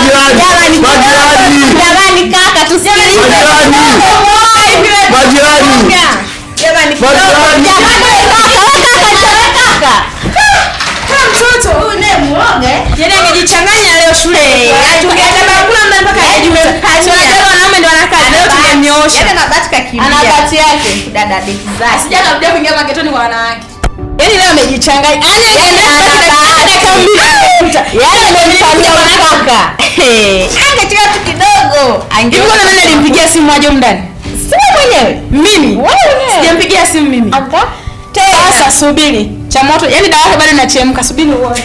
Majirani. Jamani, Majirani. Jamani kaka, tusikilize. Majirani. Majirani. Jamani, Majirani. Jamani, kaka, we kaka, we kaka. Kama mtoto Huyu naye muoga eh? Yaani angejichanganya leo shule. Tungeenda bakula mda mpaka ajiuza. Si unajua wanaume ndio wanakaa. Leo tungemnyoosha. Yaani ana bahati kakimbia. Ana bahati yake. Dada deki zake. Asija akarudia kuingia maketoni kwa wanawake. Yaani leo amejichanganya. Yaani angeenda Ana mpaka bahati. dakika mbili. Yaani amemfanyia kaka. Angecheka tu kidogo. Hivi kuna nani alimpigia simu aje humu ndani? Si wewe mwenyewe. Mimi. Wewe mwenyewe. Sijampigia simu mimi. Aka. Sasa subiri. Cha moto, yaani dawa yake bado inachemka. Subiri uone.